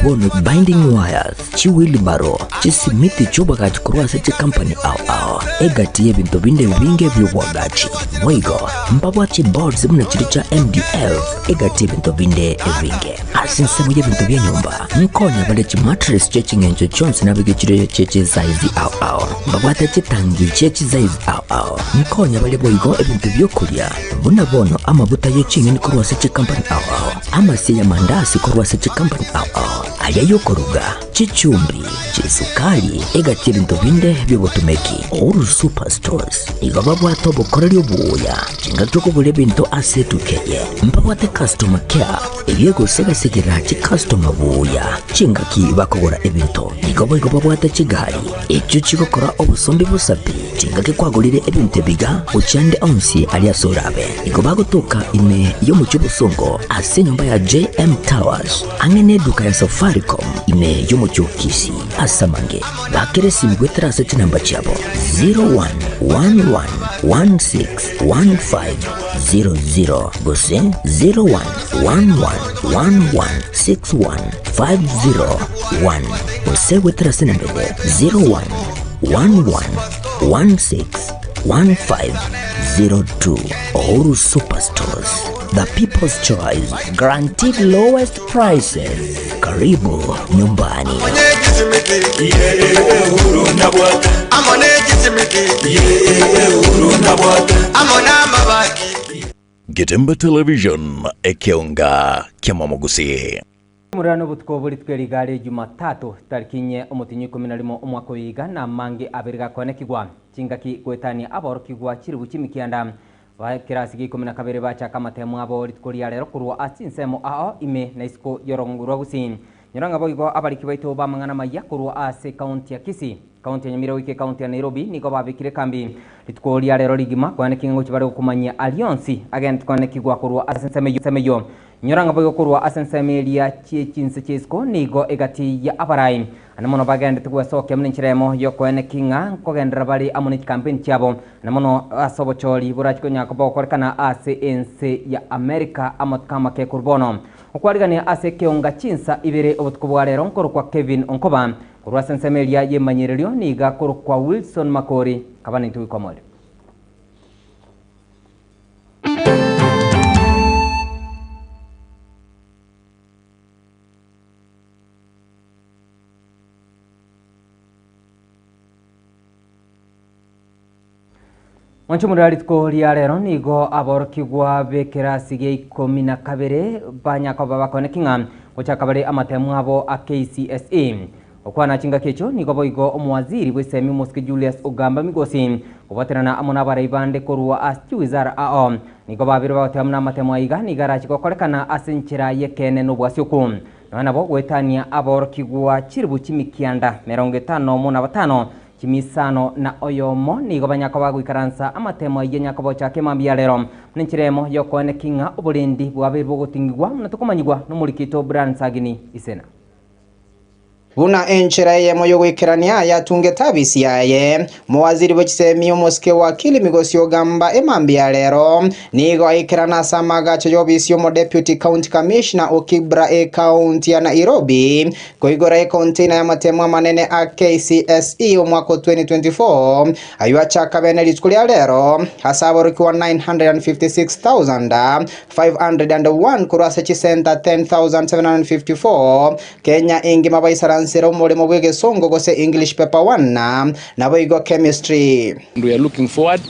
bono binding wires, chiwheelbarrow, chisimiti chi'oboagachi korwa ase chikampani ao ao, egati y'ebinto binde ebinge bi'oboagachi. Boigo, mbabwate chiboards buna chiria chia MDF, egati y'ebinto binde ebinge. Ase ensemo y'ebinto bia nyomba, nkonya bare chimattress chie ching'encho chionsi nabeke chire chie chisaizi ao ao. Mbabwate chitangi chie chisaizi ao ao. Nkonya bare boigo ebinto bi'okoria, buna bono amabuta ye ching'eni korwa ase chikampani ao ao, amasie y'amandasi korwa ase chikampani ao ao, aria y'okoruga, chichumbi, chisukari, egati y'ebinto binde bi'obotomeki. Uhuru Superstores nigo babwate obokoreri obuya chingaki okogora ebinto ase etuka eye. Mbabwate customer care eyio egosegasegera chicustomer buya chingaki bakogora ebinto. Nigo boigo babwate chigari echio chigokora obosombi bosa pi chingaki kwagorire ebinto ebiga gochia ande onsi aria ase orabe. Nigo bagotoka ime y'omochie obosongo ase enyomba ya JM Towers ang'e neduka ya Safaricom ime y'omochie o Kisii. Ase amange bakere esimi goetera ase chinamba chiabo 0111161500 gose 0111161501 gose goetera ase enamba eye 0111161502. Uhuru Superstores, the people's choice, guaranteed lowest prices. Karibu nyumbani. Getembe Television, ekeonga ki'amamogusii. Omorero obotuko obo rituko eri iga rie Jumatatu, tariki inye omotienyi o ikomi na rimo omwaka oyo iga, na amange abere gakoanekigwa chingaki goetania aborokigwa chiribu ch'emikianda ba ekerasi gia ikomi na kabere bachaka amatemo abo rituko ria rero korwa ase chinsemo ao ime na isiko y'orogongo rwa Gusii. Nyora ng'a boigo abariki baito b'amang'ana amaya korwa ase ekaunti ya Kisii, ekaunti ya Nyamira goika ekaunti ya Nairobi nigo babekire ekambi rituko ria rero rigima koaneki ng'a gochia bare gokomanyia aria onsi agente koanekigwa korwa ase ensemo eyio. Inyora ng'a boigo korwa ase ensemo eria chie chinse chia isiko nigo egati ya abarai ane mono bagenderete gwesokia buna enchera eyemo y'okoeneki ng'a nkogenderera bare amo ne chikampeni chiabo ane mono ase obochori borache konya koba gokorekana ase ense ya America amatuko amake korwa bono. Okwarigania ase ekeonga chinsa ibere obotuko bwa rero nkorokwa Kevin Onkoba korwa ase ensemo eria y'emanyererio niga korokwa Wilson Makori kaba nintwe goika omoerio. Mwanche omorero rituko ria rero nigo aborokigwa b'ekerasi gia ikomi na kabere banyakoba bakoneki ng'a gochaka bare amatemu abo a KCSE. Okwana chingaki echio nigo boigo omowaziri bw'esemi omosike Julius Ogamba Migosi kobwaterana amo nabarai bande korwa ase chiwizara ao nigo babere bagoteba buna amatemo aiga nigo arache gokorekana ase enchera y'ekeene na obwasioku. Nonya nabo goetania aborokigwa chilifu chimikianda merongo etano omo na batano chimisano na oyomo nigo banyakoba goikaransa amatemo ayio nyakoba ochake mambia rero buna enchera emo y'okoeneki ng'a oborendi bwabeire bogotingigwa buna tokomanyigwa nomoriki oito Brian Sagini Isena. Buna enchera eyemo y'ogoikerania ayatungete abisi yaye, omowaziri bwe chisemi omosike Wakili Migosi Ogamba emambia ya rero nigo aikerana ase amagacho y'obisi y'omodeputy county commissioner o Kibra ecounty ya Nairobi koigora econtainer y'amatemo amanene a KCSE omwaka o 2024 ayio achaka bene rituko ria rero ase aborokigwa 956,501 korwa ase chisenta 10,754 Kenya engima baisaransere omoremo bw'egesongo gose English Paper One, naboigo Chemistry. And we are looking forward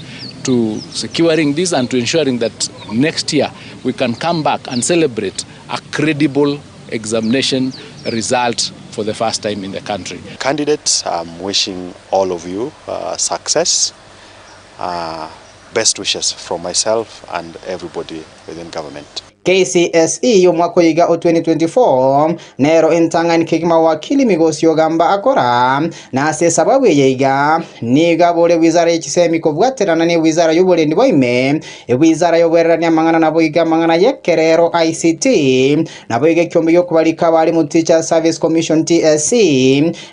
to securing this and to ensuring that next year we can come back and celebrate a credible examination result for the first time in the country. Candidates, I'm wishing all of you uh, success. Uh, best wishes from myself and everybody within government. KCSE y'omwaka oiga o 2024 nero entang'ani kegima Wakili Migosi Ogamba akora, na ase esababu eye iga nigo abore wizara ye chisemi kobwaterana ne wizara y'oborendi bwa ime, ewizara y'oboererani amang'ana naboigo amang'ana y'ekerero ICT, Naboigo ekiombe gi'okobarika abalimu Teachers Service Commission TSC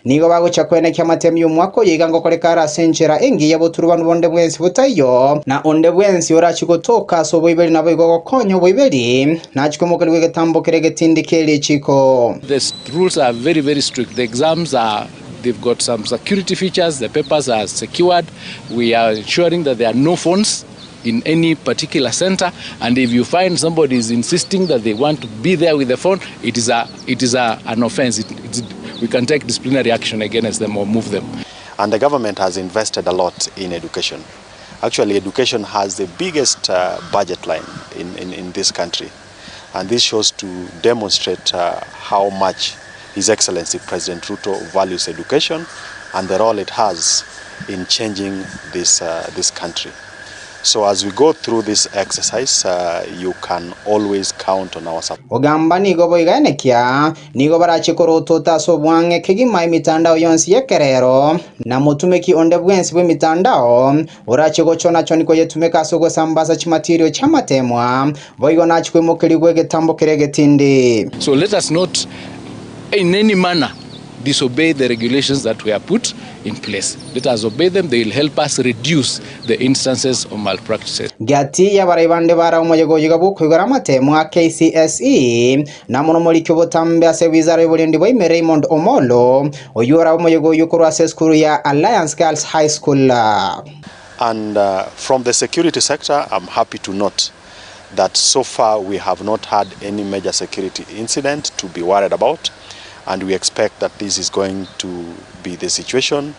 nigo bagochia koenekia amatemu y'omwaka oyo iga ngokoreka are ase enchera engiya boturubanu bonde bwensi botaiyo, na onde bwensi orachie gotoka ase oboiberi naboigo gokonya oboiberi. Nachikomokerigwa egetambo kere egetindi kie richiko. The rules are very very strict, the exams are they've got some security features, the papers are secured, we are ensuring that there are no phones in any particular center and if you find somebody is insisting that they want to be there with the phone, it is a, it is a, an offense. It, it's, we can take disciplinary action against them or move them. And the government has invested a lot in education. Actually, education has the biggest uh, budget line in, in, in this country. And this shows to demonstrate uh, how much His Excellency President Ruto values education and the role it has in changing this, uh, this country. So as we go through this exercise, uh, you can always count on our support. Ogamba nigo boiganekia nigo barache korotota ase obwang'e kegima emitandao yonsi y'ekerero na motumeki onde bwensi bw'emitandao orache gochonachoni koyetumeka ase ogosambasa chimatirio chi'amatemwa boigo nachi koimokerigwa egetambo kere egetindi. So let us not in any manner disobey the regulations that were put in place. Let us obey them, they will help us reduce the instances of malpractices. Gati y'abarai bande bara omoyega oyiga bw'okoigora amatemo a KCSE na mono moriki obotambe ase wizara y'oborendi bwa ime Raymond Omolo oyio ora omoyega oyio korwa ase esukuru ya Alliance Girls High School. And uh, from the security sector, I'm happy to note that so far we have not had any major security incident to be worried about, and we expect that this is going to be the situation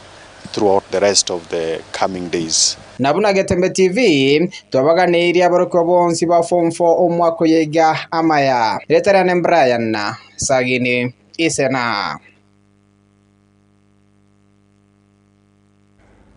throughout the rest of the coming days. Na buna Getembe TV twabaganeirie abarokwa bonsi ba form 4 omwaka oyeiga amaya. Reterane Brian Sagini Isena.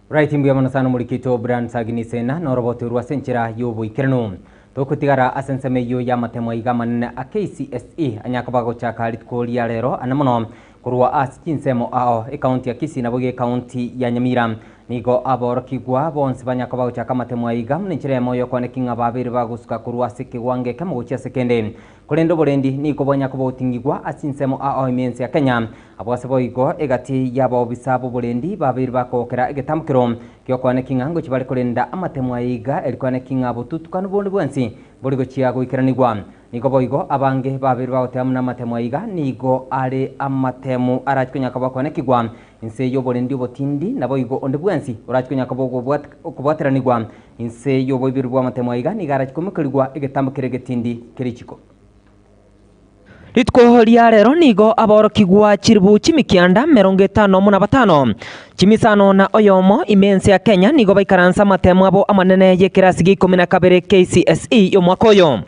Right mbuya mono sana omorikito Brian Sagini Sena norobote rwa ase enchera y'oboikeranu togotigara ase ensemo eywo ya amatemo aiga amanene a KCSE anyakoba gochaka rituko ria rero ane mono korwa ase chinsemo ao ekaunti ya Kisii nabo iga ekaunti ya Nyamira nigo aborokigwa bonsi banyakoba gochaka amatemo aiga buna enchera eyemo yokoaneki ng'a babere bagosuka korwa ase ekewango ekemo gochia ase ekende korende oborendi nigo bwanyakoba gotingigwa ase chinsemo ao ime ense ya Kenya Abwo ase boigo egati y'abaobisa b'oborendi babeire bakogokera egetamokero gi'okoaneki ng'a ngochia bare korenda amatemo aya iga, eri koaneki ng'a botutukanu bonde bwensi mbori gochia goikeranigwa. Nigo boigo abange babeire bagoteba buna amatemo aya iga nigo are amatemo arache konya koba koanekigwa inse y'oborendi obotindi, naboigo onde bwensi orache konya koba okobwateranigwa inse y'oboiberu bw'amatemo aya iga nigo arache koimokerigwa egetambo kere egetindi kere isiko. Rituko ria rero nigo aborokigwa chilifu chimikianda merongo etano na batano, chimisano na oyomo ime ense ya Kenya nigo baikaransa amatemo abo amanene y'ekerasi gia ikomi na kabere KCSE y'omwaka oyo.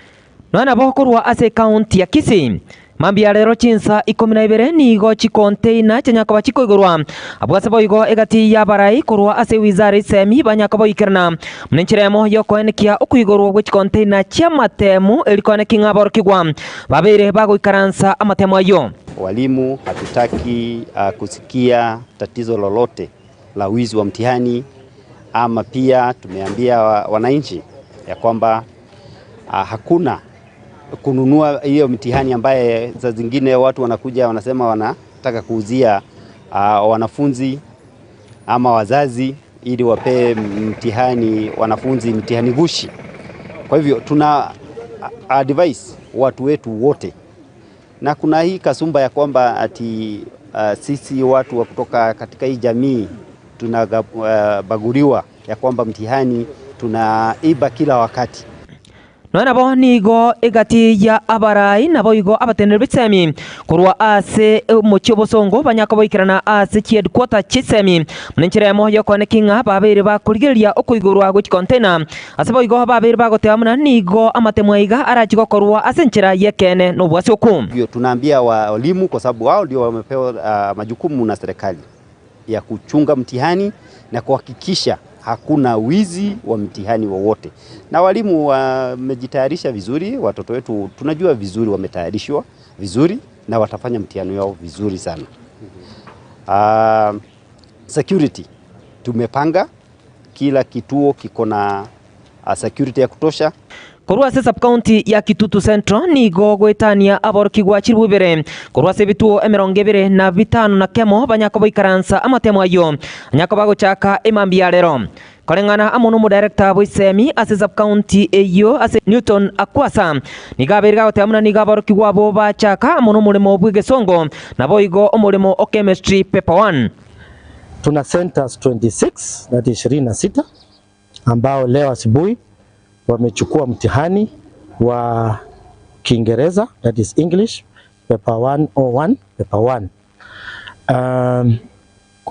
Nonya nabo korwa ase ekaunti ya Kisii, mambia rero chinsa ikomi na ibere nigo chicontainer chianyakoba chikoigorwa abwo ase boigo egati y'abarai korwa ase ewizara esemi banyakoboikerana buna enchera emo y'okoenekia okoigorwa gwe chicontainer chi'amatemo eri koenekia ng'a aborokigwa Babeire bagoikaransa amatemo ayio. Walimu hatutaki uh, kusikia tatizo lolote la wizi wa mtihani ama pia tumeambia wananchi ya kwamba uh, hakuna kununua hiyo mtihani ambaye saa zingine watu wanakuja wanasema wanataka kuuzia uh, wanafunzi ama wazazi ili wapee mtihani wanafunzi mtihani gushi. Kwa hivyo tuna advise watu wetu wote, na kuna hii kasumba ya kwamba ati uh, sisi watu wa kutoka katika hii jamii tunabaguliwa uh, ya kwamba mtihani tunaiba kila wakati. Nonya nabo nigo egati ya abarai naboigo abateneneri b'echisemi korwa ase omochie obosongo banyakoboikerana ase chiheadquarter chi'echisemi buna enchera eyemo y'okoenekia ng'a babeire bakorigereria okoigorwa gwe chicontainer ase boigo babeire bagoteba buna nigo amatemo aiga arachie gokorwa ase enchera y'ekeene na obwasioku. Hivyo tunaambia walimu kwa sababu wao ndio wamepewa uh, majukumu na serikali ya kuchunga mtihani na kuhakikisha hakuna wizi wa mtihani wowote. Na walimu wamejitayarisha vizuri, watoto wetu tunajua vizuri wametayarishwa vizuri na watafanya mtihani wao vizuri sana. Uh, security tumepanga kila kituo kiko na security ya kutosha. Korwa ase subcounty ya Kitutu Central nigo goetania aborokigwa chilifu ibere korwa ase ebituo emerongo ebere na bitano na kemo banyakoboikaransa amatemo ayio anyakoba gochaka emambia ya rero. Koreng'ana amo nomodarekta bw'esemi ase sub-county eyio ase Newton Akwasa, nigo abeire gagoteba buna nigo aborokigwa abwo bachaka amo nomoremo bw'egesongo naboigo omoremo o Chemistry Paper One. Tuna centers 26 that is 26 ambao leo asubuhi wamechukua mtihani wa Kiingereza that is English paper 101 paper 1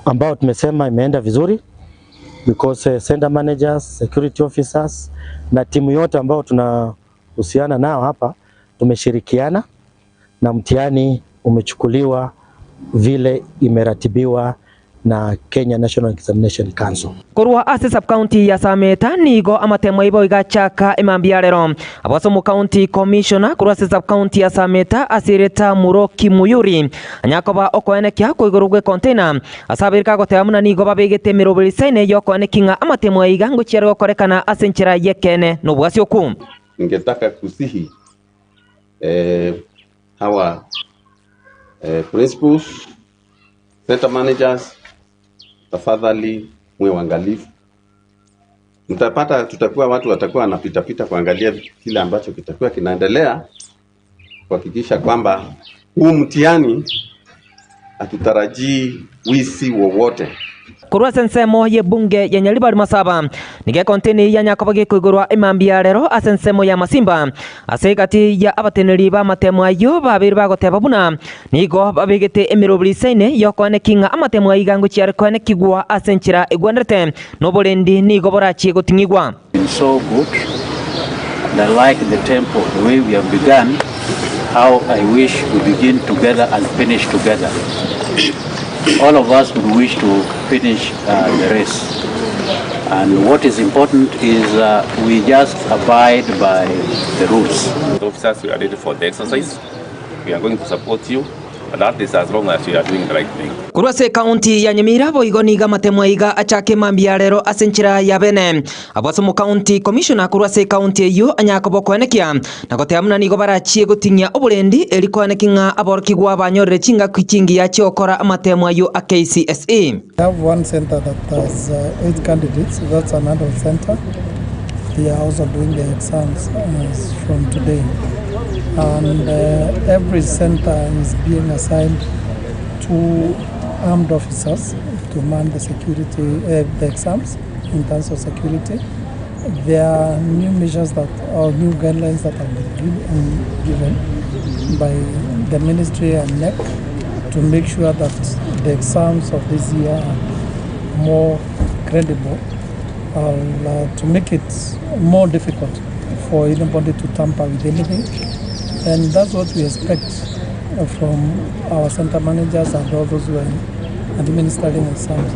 ambao tumesema imeenda vizuri because center managers, security officers na timu yote ambao tunahusiana nao hapa tumeshirikiana na mtihani umechukuliwa vile imeratibiwa na Kenya National Examination Council. Korwa ase sub-county ya Sameta nigo amatemo aibo igachaka emambia rero abo omo county commissioner korwa ase sub-county ya Sameta asireta Muroki Muyuri anyakoba okoenekia koigoro gwe container ase abere kagoteba buna nigo babegete emeroberisaine yokoenekia ng'a amatemo aiga ngochiare gokorekana ase enchera yekene nobwasi oku. Ningetaka kusihi hawa principals, center managers, tafadhali mwe waangalifu. Mtapata tutakuwa watu watakuwa wanapita pita kuangalia kile ambacho kitakuwa kinaendelea, kuhakikisha kwamba huu mtihani hatutarajii wizi wowote. Korwa ase ensemo y'ebunge ya Nyaribari Masaba nigo ekonteni ya nyakoba gekoigorwa emambia rero ase ensemo ya Masimba ase egati ya abateneri b'amatemo ayio babere bagoteba buna nigo babegete emeroberisaine yokoenekia ng'a amatemo aiga ngochiare koenekigwa ase enchera egwenerete noborendi nigo borachie goting'igwa. Been so good. And I like the tempo, the way we have begun, how I wish we begin together and finish together. All of us would wish to finish the race. And what is important is we just abide by the rules. The officers, we are ready for the exercise. We are going to support you. And that is as long as you are doing the right thing. Korwa ase ekaunti ya Nyamira boigo niga amatemo aiga achake mambia rero ase enchera ya bene abo ase omokaunti commissioner korwa ase ekaunti eyio anyakoba okoenekia na goteba buna nigo barachie goting'ia oborendi eri koenekia ng'a aborokigwa banyorire chingaki chingiya chiokora amatemo ayio a KCSE. We have one center that has 8 candidates, that's an adult center. They are also doing their exams from today. And every center is being assigned 2 armed officers to man the security, the exams in terms of security. There are new measures that or new guidelines that have been given by the ministry and KNEC to make sure that the exams of this year are more credible, to make it more difficult for anybody to tamper with anything. And that's what we expect from our center managers and all those who are administering exams.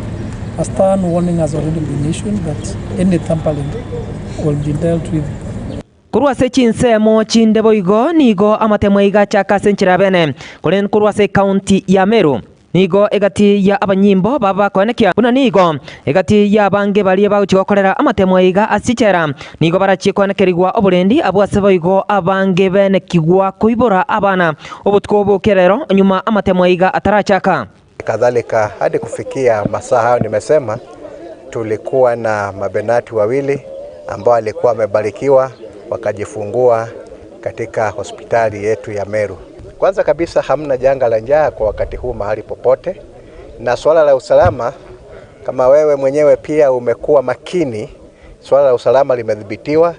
A stern warning has already been issued that any tampering will be dealt with. Korwa ase chinsemo chinde boigo nigo amatemo aiga achaka ase enchera bene koren korwa ase ekaunti ya Meru nigo egati ya abanyimbo babakoenekia buna nigo egati ya abange baria bagochia gokorera amatemo aiga ase chichera nigo barachie koenekerigwa oborendi abwo ase boigo abange benekigwa koibora abana obotuko obokerero nyuma amatemo aiga atarachaka. Kadhalika hadi kufikia masaa hayo nimesema tulikuwa na mabenati wawili ambao walikuwa wamebarikiwa wakajifungua katika hospitali yetu ya Meru. Kwanza kabisa hamna janga la njaa kwa wakati huu mahali popote, na swala la usalama, kama wewe mwenyewe pia umekuwa makini, swala la usalama limedhibitiwa.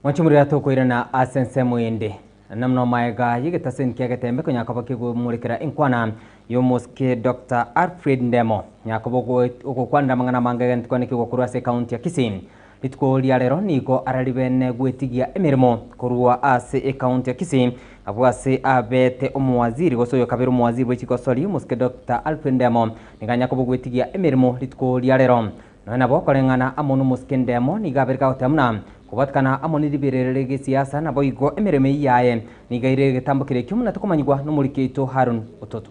Mwachumurira tukwirana asense mwende namno maega yigitasen kiagetembe konyakoba kigumulikira inkwana yomoske Dr. Alfred Ndemo nyakobo ogokwanira mang'ana mange gentukwane kigokuru ase county ya Kisii rituko ria rero nigo araribene gwetigia emirimo korwa ase ekaunti ya Kisii abwo ase abete omuwaziri gose oyo kabere omuwaziri bw'echikosori omoske Dr. Alfred Ndemo niga nyakobo gwetigia emirimo rituko ria rero noe nabo koreng'ana amo nomoske Ndemo niga abere gagoteba muna kubatikana amo niriberere gesiasa nabo igo emirimo eyio yaye niga ire egetambokire ekio muna tokomanyigwa nomorikeito Haron Ototo.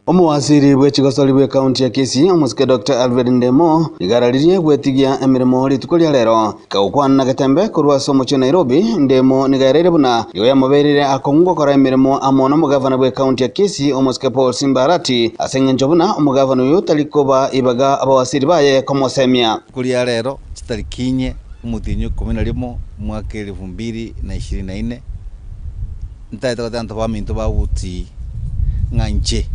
Omowasiri bwe chigosori bwe county ya Kisii omosike Doctor Alfred Ndemo nigo araririe gwetigia emeremo rituko ria rero. Kagokwana na Getembe korwa ase omochie o Nairobi, Ndemo nigo aereire buna nigo yamobereire akong'u gokora emeremo amo nomogavana bwe county ya Kisii omosike Paul Simba Arati ase engencho buna omogavana oyio tari koba ibaga abawasiri baye komosemia. Rituko ria rero chitariki inye omotienyi o ikomi na rimo omwaka elifu mbili na ishirini na ine, Ntaete goteba abanto baminto ba Gusii ng'a inche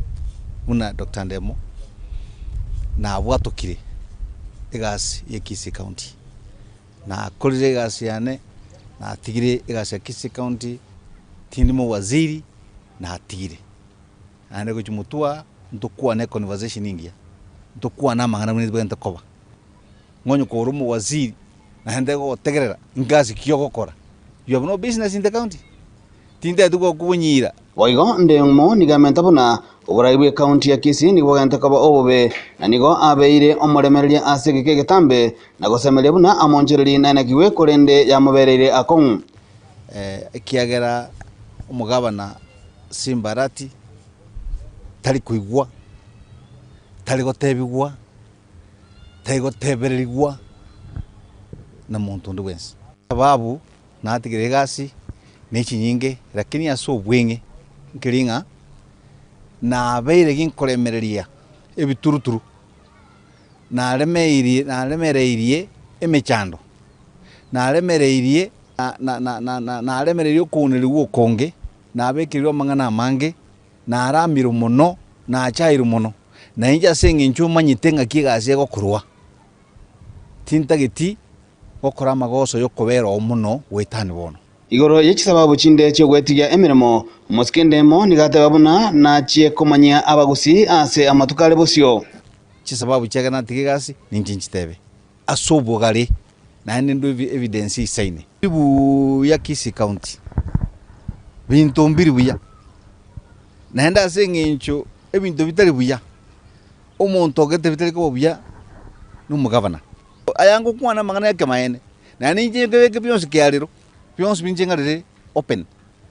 buna Doctor Ndemo nabwatokire egasi ya Kisii County. Nakorire egasi yane, natigire egasi ya Kisii County, tindi mowaziri, natigire. Naende gochia motwe aa, ntokwane econversation engiya, ntokwane amang'ana buna ebwenerete koba. Ng'onye kore omowaziri, naende gotegerera ngasi ki ogokora, you have no business in the county. Tintagete gokobonyira. Boigo ndemo nigo amenta buna oborai bw'ecounty ya Kisii nigo bogente koba obobe, na nigo abeire omoremereria ase egeka egetambe, na gosemeria buna amonchereri naenekigwe korende yamobereire akong'u. Ekiagera omogabana Simbarati tari koigwa, tari gotebigwa, tari gotebererigwa na monto onde bwensi. Sababu natigire egasi ne chinyinge, lakini ase obweng'e nkeri ng'a nabeire ginkoremereria ebituruturu, naremeirie naremereirie emechando, naremereirie na na na na naremereirie okounerigwa okonge, nabekeirwe amang'ana amange, naramirwe mono, nachairwe mono. Na inche ase eng'encho omanyete ng'aki egasi egokorwa, tintageti gokora amagoso y'okobera oo mono goetania bono. Igoro ye chisababu chinde chi'ogwetigia emeremo, omosike Ndemo nigo ateba buna nachie komanyia abagusii ase amatuko are bosio. Chisababu chiaye natige egasi, ninche nchitebe ase obogare, naende ndue evidence eisaine. Buya Kisii County, binto mbiri buya, naende ase eng'encho ebinto bitari buya, omonto ogete bitari koba buya nomogavana. Aya ngokwana amang'ana y'ekemanyeene, naende inche nkebeke bionsi kiarero, bionsi binche ng'arere open.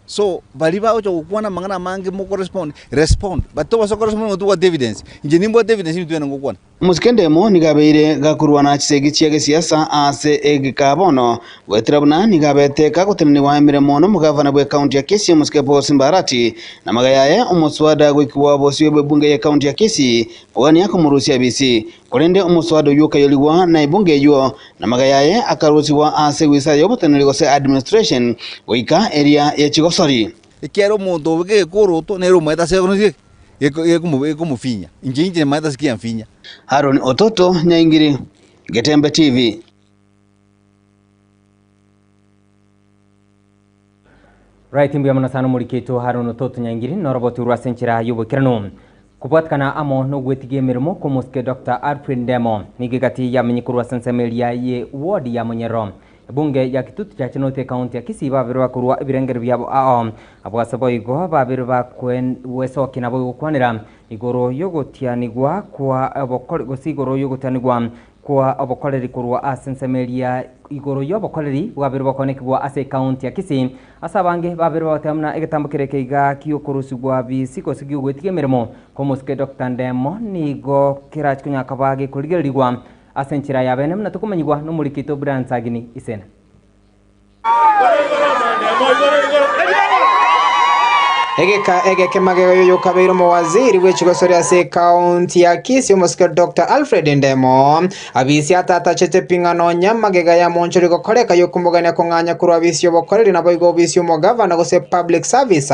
So, baria bagocha gokwana amang'ana amange mokorespond, respond, but tobasa korespond onye tobwati evidence. Inche nimbwate evidence intwe ngokwana. Omosike Ndemo nigo abeire gakorwana chisegi chia gesiasa ase egeka bono, goetera buna nigo abete gagotenenigwa emeremo nomogavana bw'ecounty ya Kisii omosike Paul Simba Arati, na magega yaye omoswada goikigwa bosio bw'ebunge y'ecounty ya Kisii kogania komorusia ebisi. Korende omoswada oyio okayorigwa na ebunge eyio, na magega yaye akarusigwa ase egwisa y'oboteneneri gose administration goika eria ye chigosori. Ekiagera omonto obe gekoroto nere omaete ase gekomofinya, inche inche maete ase kiamfinya. Aaron Ototo, Nyaingiri, Getembe TV. Right mbuya mono sana omorikito Haron Ototo Nyaingiri noroboti rwa ase enchera y'oboikeranu kobwatikana amo nogwetiga emeremo kw'omosike Dr. Alfred Ndemo nigo egati yamenye korwa ase ensemo eria ye ward ya Monyerero ebunge ya Kitutu Chache North ecounty ya Kisii babere bakorwa ebirengero biabo ao abwo ase boigo babere bakwesokia nabo gokwanera igoro yogotianigwa kwa obokore gose igoro yogotianigwa Kwa obokoreri korwa ase ensemo eria igoro y'obokoreri bwabere bokonekigwa ase ecounty ya Kisii, ase abange babere bagoteba buna egetambo kere ekeiga gi'okorusigwa bisi gose gi'ogwetiga emeremo kw'omosike Doctor Ndemo nigo kerachi konya koba gekorigererigwa ase enchera ya bene buna tokomanyigwa nomoriki oito Brian Sagini Isena. Egeka egeke magega y'oyo okabeire omowaziri bw'echigosori ase ekaunti ya Kisii omosike Doctor Alfred Ndemo abisi atatachete pi ng'a nonya magega ya monchori gokoreka y'okomogania kong'anya korwa abisi y'obokoreri naboigo obisi y'omogavana gose Public Service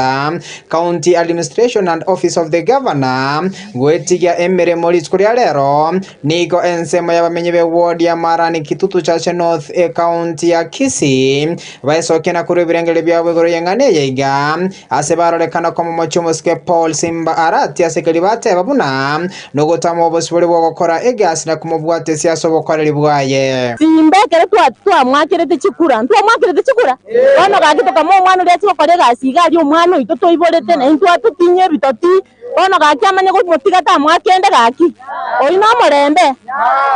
County Administration and Office of the Governor goetigia emeremo rituko ria rero Nigo ensemo y'abamenyi b'eward ya Marani Kitutu Chache North ecounty ya Kisii baesokia na korwa ebirengererio biabo igoro y'eng'ana eye iga ase barorekana komomochia omosike Paul Simba Arati ase keria bateba buna nogotama obosibore bw'ogokora egasi na komobwatesia ase obokoreri bwaye. Simba ekero twamwakerete chikura, ntwamwakerete chikura? Bono gaki tokamoa omwana oria ache gokora egasi iga aria omwana oito toiborete, na intwe atotinyie ebitoti. Bono gaki amanye gomotiga tamoa kende gaki, oyio nomorembe.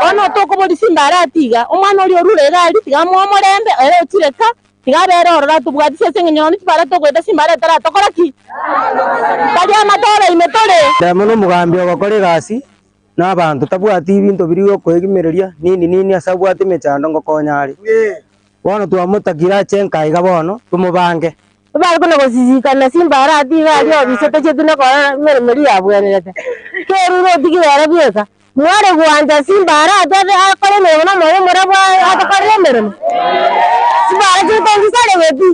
Bono tokoboria simba are atiga, omwana oria orure iga aria tiga amoe omorembe, ere ochire ka, tiga abe ere ororo atobwatisie ase eng'encho nonya chibara togoeta simba are taratokora ki? Tari amatoro ime tore. Ndemo na omogambi ogokora egasi na abanto tabwati ebinto biria biokoegimereria nini nini ase abwate emechando ngokonya are. Bono twamotakire ache nka iga bono tomobange. Ebare kona gosisikana chimbarati iga aria obisete chiaito na korora emeremo eria yabwenerete. Kerure otigire ere bweka, mware gwancha chimbarati ase akore emeremo na omoyo omorabwo atokorere emeremo? Chimbara chiaito nchisaregeti?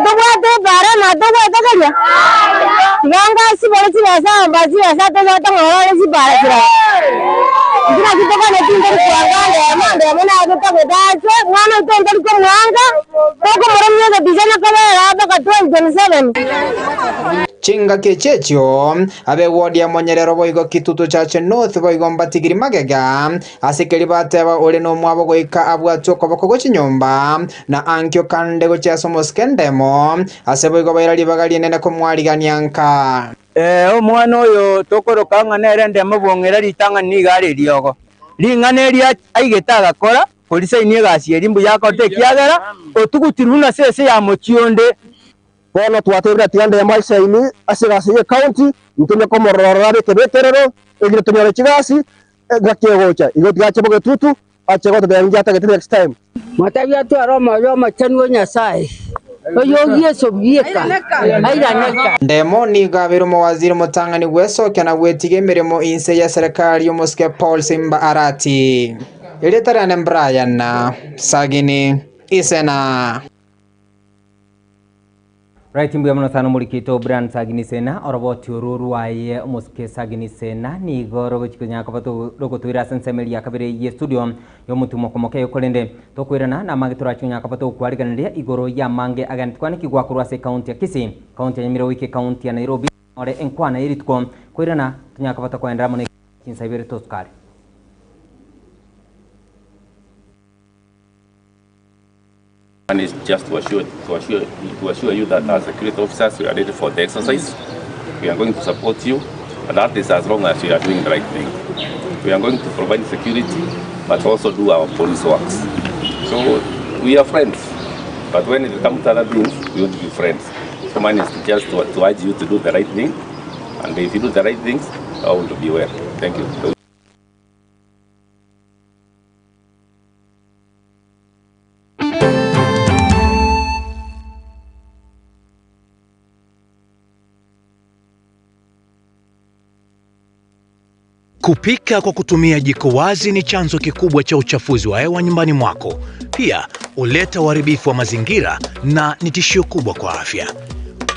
Ntobwate ebara na tobwate keria? Tiga ngasibore chibesa amba chibesa tobwate ng'a orore chimbara chiria. Intwe naki toganeti ntori koanga ndemo, ndemo naro totagete ase, mwana oito ntori komoanga, tokomoromia egeticha na kobera mpaka 2027. Chingaki echi echio, abe ward ya Monyerero boigo Kitutu Chache North boigo mbatigiri magega, ase keria bateba ore nomwabo goika abwatwe okoboko gwe chinyomba, na ankio kande gochia ase omosike endemo, ase boigo baira ribaga rinene komwarigania nka. Ee, omwana oyo tokoroka ng'a nere endemo bwong'era ritang'ani nigo are eriogo. Ring'ana eri aigete agakora, korisaini egasi eria mbuya akorete, ekiagera otugutirwe buna sese ya mochie onde. Bono twatebire tiga ndemo aisaini ase egasi ye county, ntonye komorora abe ekebekerero, erinde tonyore chigasi engaki egocha. Igo tiga ache bogetutu, ache gototebia inki atagete next time. Motebie atware omoyo omochenu o Nyasae, oyogie Yeso bweka, airaneka. Ndemo nigo abeire omowaziri omotang'ani bw'esokia na gwetiga emeremo inse y'eserekari y'omosike Paul Simba Arati. Erieta riane Brian Sagini Isena. Right mbuya mono sana omorikito Brian Sagini Sena oroboti oru rwaye omosike Sagini Sena nigo rogochi konya koba rogotoira ase ensemo eria kabere ye studio yomotumo komoke korende tokoirana na amange torachi konya koba tokwariganeria igoro ya amange agende tokwanekigwa korwa ase ekaunti ya Kisii, kaunti ya Nyamira goika ekaunti ya Nairobi ore enkwana yerituko koirana tonya koba tokoendera mono chinsa ibere tosukare. One is just to assure, to assure, to assure you that as security officers we are ready for the exercise. We are going to support you, and that is as long as you are doing the right thing. We are going to provide security, but also do our police works. So we are friends, but when it comes to other things, we want to be friends. So mine is just to, to urge you to do the right thing, and if you do the right things, all will be well. Thank you. Kupika kwa kutumia jiko wazi ni chanzo kikubwa cha uchafuzi wa hewa nyumbani mwako. Pia huleta uharibifu wa mazingira na ni tishio kubwa kwa afya.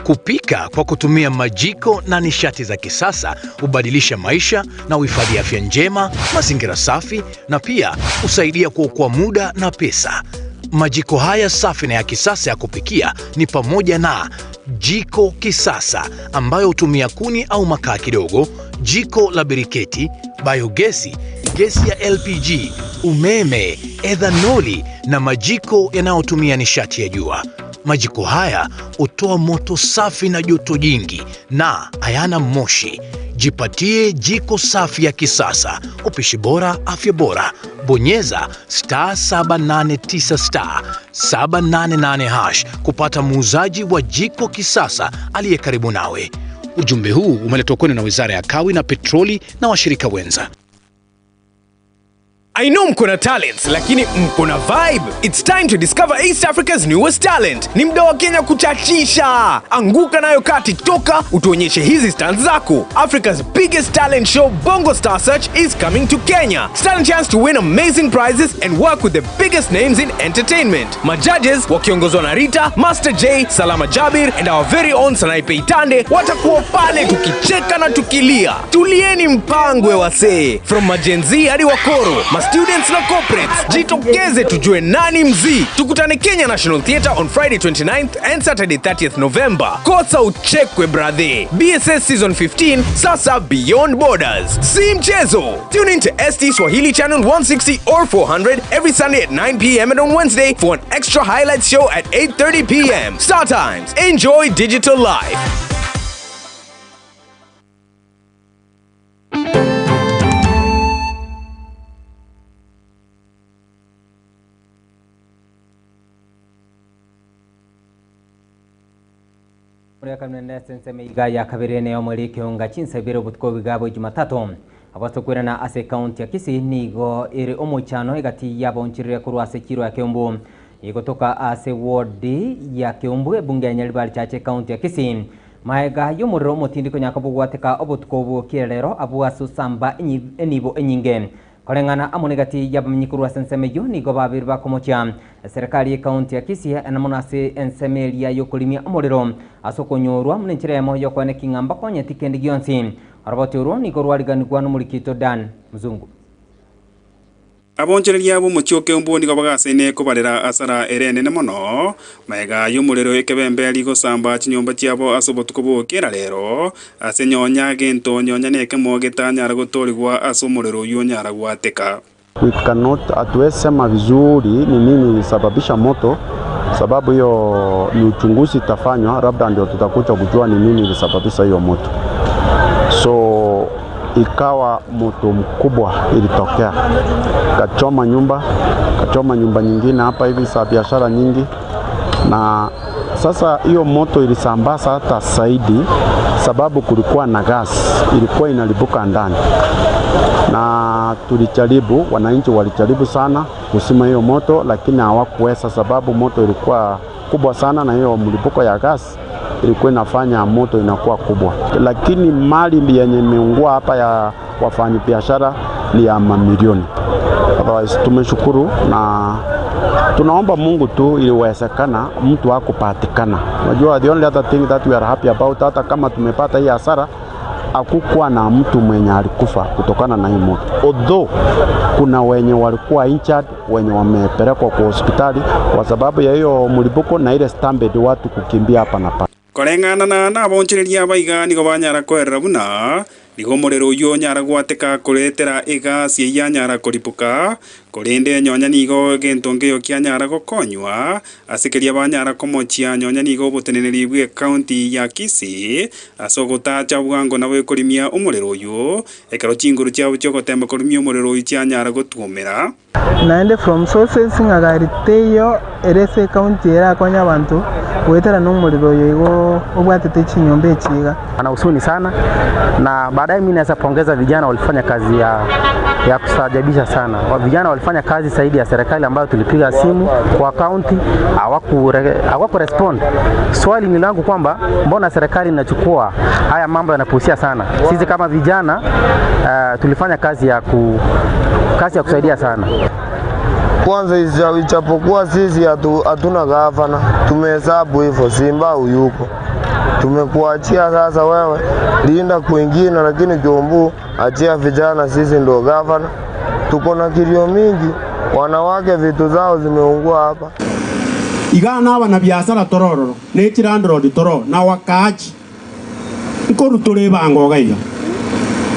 Kupika kwa kutumia majiko na nishati za kisasa hubadilisha maisha na huhifadhi afya njema, mazingira safi na pia husaidia kuokoa muda na pesa. Majiko haya safi na ya kisasa ya kupikia ni pamoja na jiko kisasa ambayo hutumia kuni au makaa kidogo, jiko la biriketi, biogesi, gesi ya LPG, umeme, ethanoli na majiko yanayotumia nishati ya jua. Majiko haya hutoa moto safi na joto jingi na hayana moshi. Jipatie jiko safi ya kisasa, upishi bora, afya bora. Bonyeza star 789 star 788 hash kupata muuzaji wa jiko kisasa aliye karibu nawe. Ujumbe huu umeletwa kwenu na Wizara ya Kawi na Petroli na washirika wenza. I know mko na talents lakini mko na vibe. It's time to discover East Africa's newest talent. Ni mda wa Kenya kuchachisha. Anguka nayo kaa TikToker utuonyeshe hizi stunts zako. Africa's biggest talent show Bongo Star Search is coming to Kenya. Stand a chance to win amazing prizes and work with the biggest names in entertainment. Majudges wakiongozwa na Rita, Master J, Salama Jabir and our very own Sanaipei Tande watakuwa pale tukicheka na tukilia. Tulieni mpangwe wasee. From majenzi hadi wakoro, ma students na corporates, jitokeze tujue nani mzii. Tukutane Kenya National Theatre on Friday 29th and Saturday 30th November. Kosa uchekwe brother. BSS season 15 sasa beyond borders. Si mchezo. Tune in to ST Swahili channel 160 or 400 every Sunday at 9 p.m. and on Wednesday for an extra highlights show at 8:30 p.m. Star Times. Enjoy digital life. Muriakanene ensemo iga ya kabere ne omweri ekeunga chinsa ibere obotuko biga bwa Jumatatu. Abasokwirana ase ekaunti ya Kisii nigo ere omoichano egati yabonchirire korwa ase chiro ya Kiambu. Igotoka ase ward ya Kiambu ebunge ya Nyaribari Chache ekaunti ya Kisii. Maega y'omorero omotindi konyaka bogwateka obotuko obwo kierero abwo ase osamba enibo enyinge. Koreng'ana amo negati yabamenyi korwa ase ensemo eyio nigo babere bakomochia serikali y'ekaunti ya Kisii enamo ase ensemo eria y'okorimia omorero ase okonyorwa muna enchera emo y'okoena eking'amba konyeti kende gionsi. Oroboti orwo nigo rwariganigwa n'omorikito Dan Mzungu. Abonchoreria b'omochie o Keumbu nigo bagasaine kobarera asara ere enene mono, magega y'omorero ekebembe rigosamba chinyomba chiabo ase obotuko bw'okera rero, ase nyonya gento nyonya nekemo getanyara gotoorigwa ase omorero oyio onyara gwateka. We cannot, hatuwezi sema vizuri ni nini ilisababisha moto, sababu hiyo ni uchunguzi itafanywa, labda ndio tutakuja kujua ni nini ilisababisha hiyo moto. So ikawa moto mkubwa ilitokea, kachoma nyumba, kachoma nyumba nyingine hapa hivi za biashara nyingi, na sasa hiyo moto ilisambaza hata zaidi, sababu kulikuwa na gas ilikuwa inalipuka ndani, na tulijaribu, wananchi walijaribu sana kuzima hiyo moto, lakini hawakuweza sababu moto ilikuwa kubwa sana, na hiyo mlipuko ya gas ilikuwa inafanya moto inakuwa kubwa. Lakini mali yenye imeungua hapa ya wafanyabiashara ni ya mamilioni. Otherwise tumeshukuru na tunaomba Mungu tu iliwezekana mtu hakupatikana. Unajua, the only other thing that we are happy about, hata kama tumepata hii hasara, hakukuwa na mtu mwenye alikufa kutokana na hii moto, although kuna wenye walikuwa injured, wenye wamepelekwa kwa hospitali kwa sababu ya hiyo mlipuko na ile stampede, watu kukimbia hapa na pale. Koreng'ana na abonchoreria baiga nigo banyara koerera buna nigo omorero oywo onyara gwateka koretera egasi eywo anyara koripuka korende nyonya nigo gento nkeyo kianyara gokonywa ase keria banyara komochia nyonya nigo oboteneneri bwa ekaunti ya Kisii ase ogotacha bwango nabo ekorimia omorero oywo ekero chinguru chiabo chiogotemba korimia omorero oywo chianyara gotwomera. Naende from sources ng'a gari teiyo ere ase ecounty erakonye abanto goetera na omorero oyo igo obwatete chinyomba echi iga. Ana husuni sana na baadaye mimi naweza pongeza vijana walifanya kazi ya kustaajabisha sana. Vijana walifanya kazi zaidi ya serikali ambayo tulipiga simu kwa county hawaku respond. Swali ni langu kwamba mbona serikali inachukua haya mambo yanapusia sana. Sisi kama vijana tulifanya kazi ya kusaidia sana. Kwanza ijapokuwa sisi hatuna gavana, tumehesabu hivyo, Simba huyuko, tumekuachia sasa wewe linda kwingine, lakini Kiambu achia vijana, sisi ndo gavana. Tuko na kilio mingi, wanawake vitu zao zimeungua hapa. Igana aba na biashara torororo ne chilandlord toro na wakaaji nkoru tore bango gaiga.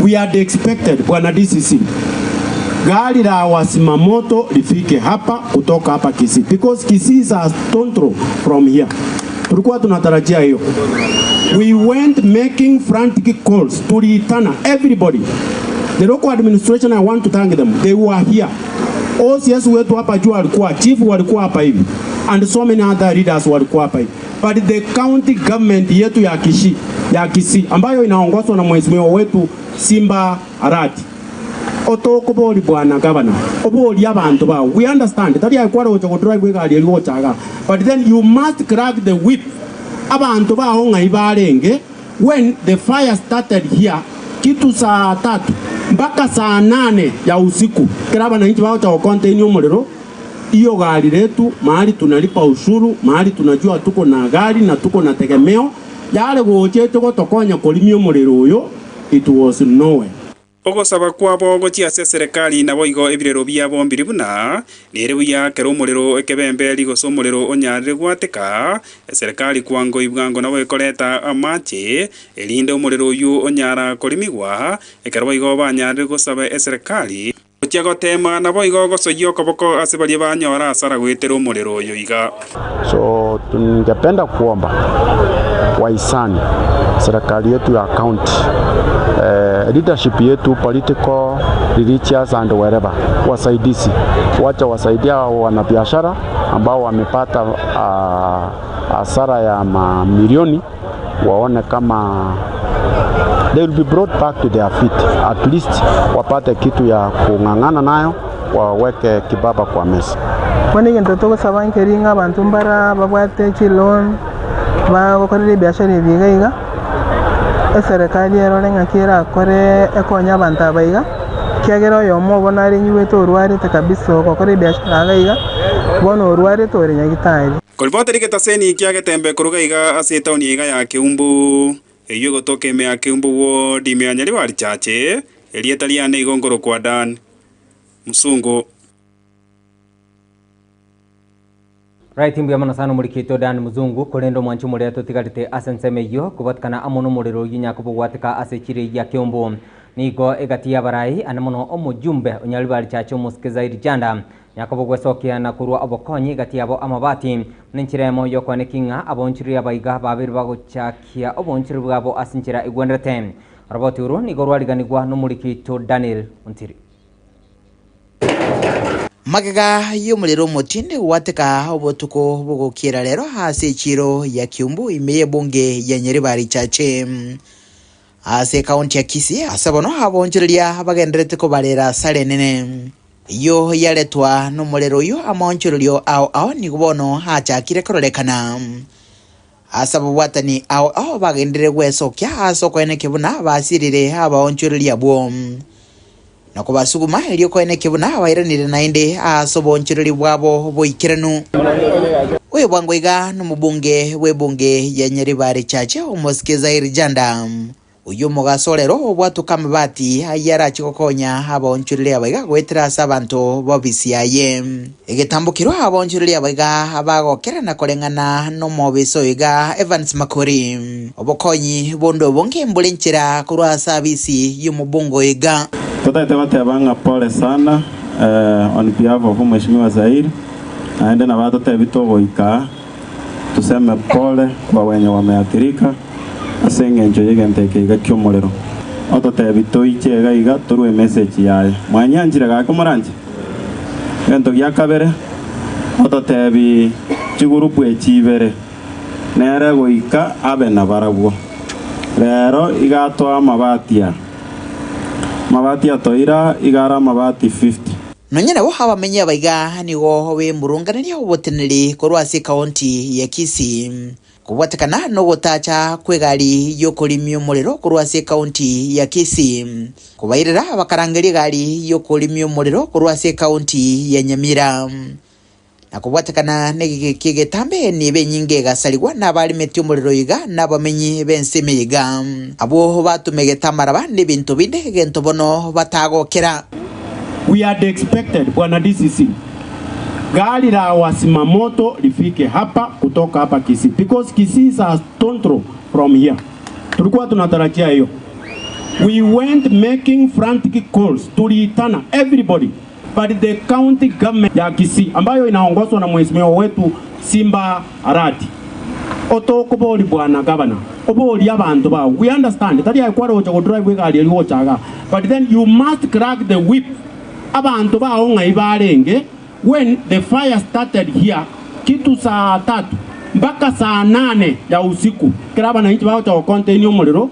We had expected bwana DCC gari la wasimamoto lifike hapa kutoka hapa Kisii because Kisii is a stone throw from here. Tulikuwa tunatarajia hiyo. We went making frantic calls, tuliitana everybody. The local administration, I want to thank them. They were here. OCS wetu hapa juu alikuwa, chief walikuwa hapa hivi and so many other leaders walikuwa hapa hivi. But the county government yetu ya Kisii, ya Kisii ambayo inaongozwa na mheshimiwa wetu Simba Arati otokobori bwana gavana obori abantu bao, we understand tari akwara gocha godrive egari eri gochaga, but then you must crack the whip. Abantu bao ng'ai barenge when the fire started here kitu saa 3 mpaka saa 8 ya usiku, kila wananchi bao cha contain omorero iyo gari letu mahali tunalipa ushuru, mahali tunajua tuko na gari na tuko na tegemeo yale gochete gotokonya korimia omorero oyo, it was nowhere. Ogosaba kwabo gochia ase serikali nabo igo ebirero biabo mbiri buna nere buya kero omorero ekebembe rigose omorero onyarire gwateka serikali kwango ibwango nabo ekoreta amache erinde omorero oyu onyara korimigwa ekero igo banyarire gosaba eserikali gochia gotema nabo igo gosoyia okoboko ase baria banyora asara gwetera omorero oyo iga. So tungependa kuomba wahisani serikali yetu ya county, leadership yetu political, religious and wherever, wasaidizi, wacha wasaidia wanabiashara ambao wamepata hasara ya mamilioni. Waone kama they will be brought back to their feet at least wapate kitu ya kung'ang'ana nayo waweke kibaba kwa mesa. Bono egento togosaba nkeri ng'a abanto mbara babwate chiloan, bagokorera ebiashara ebi iga iga, eserekari erore ng'aki erakore ekonye abanto aba iga, ekiagera oyomo obo nare nyigwete orwarete kabisa ogokora ebiashara iga iga, bono orwarete ore nyagitari. Koripoteri getaseni kia getembe koruga iga ase etaoni iga ya Keumbu, eyio egotoka ime ya Keumbu ward ime ya Nyaribari Chache, erieta riane igo nkorokwa Dan Musungu. Right mbuya mono sana omorikito Dan Muzungu korende omwanchi omoria totigarete ase ensemo eyio kobatikana amo nomorero oyio nyakobogwatika ase chire ya Keumbu. Nigo egati y'abarai ane mono omojumbe Onyaribari Chache omosike Zaidi Janda Yakobo gwesokia na korua obokonyi egati yabo amabati, buna enchera eyemo y'okoaneki ng'a abaonchoreria abaiga babeire bagochakia oboonchoreri bwabo ase enchera egwenerete. Oroboti oro nigo rwariganigwa nomoriki oito Daniel Ontiri. Magega y'omorero omotindi gwateka obotuko bogokiera rero ase echiiro ya Kiumbu ime y'ebunge ya Nyaribari Chache ase ekaunti ya Kisii ase bono abaonchoreria bagendererete kobarera asara enene. Eyio yaretwa nomorero oyio amaonchorerio ao ao nigo bono achakire kororekana. Ase ababwatani ao ao bagenderire gwesokia ase okoenekia buna basirire abaonchoreria abwo, na kobasuguma erio koenekia buna bairanire naende ase oboonchoreri bwabo boikeranu. Oyo bwango iga nomobunge bw'ebunge ya Nyaribari Chache omosike Zairi Janda. Oyio omogaso orero obwatoke amabati ayio arache gokonya abaonchoreria abaiga goetera ase abanto b'obisi yaye. Egetambokero abaonchoreria abaiga bagokera na koreng'ana nomobisa oyo iga Evans Makori. Obokonyi bonde obonge mbore nchera korwa ase abisi y'omobunge oyo iga. Totagete goteba ng'a pole sana on behalf of Mheshimiwa Zair, naende nabo atotebi togoika aa. Tuseme pole kwa wenye wameathirika ase engencho y'egento eke iga ki'omorero. Ototebi toiche iga iga torue emessage yaye. Mwanyanchire gaki moranche? Egento gia kabere, ototebi chigurupu echi ibere nere goika abe nabarabwo. Rero iga atoa amabati aa. Amabati atoira iga are amabati 50. Nonya nabo abamenyi abaiga nigo bemurunganeria oboteneneri korwa ase ekaunti ya Kisii kobwatekana nogotacha kw'egari y'okorimia omorero korwa ase ekaunti ya Kisii kobairera bakarangeria egari y'okorimia omorero korwa ase ekaunti ya Nyamira. Na kobwatekana negeke egetambe nibe enyinge egasarigwa nabarimeti omorero iga na abamenyi b'ense ime iga. Abwo batumegete amaraba na ebinto binde egento bono batagokera. We had expected bwana DCC gari la wazimamoto lifike hapa kutoka hapa Kisii because Kisii is a stone throw from here. Tulikuwa tunatarajia hiyo. We went making frantic calls, tuliitana everybody but the county government ya Kisii ambayo inaongozwa na mheshimiwa wetu Simba Arati otokobori bwana governor obori abanto bao we understand tari aye kware gocha godrive egari eria gocha igaa but then you must crack the whip abanto bao ng'ai barenge when the fire started here kitu saa tatu mpaka saa nane ya usiku ekero abananchi bagocha gocontain omorero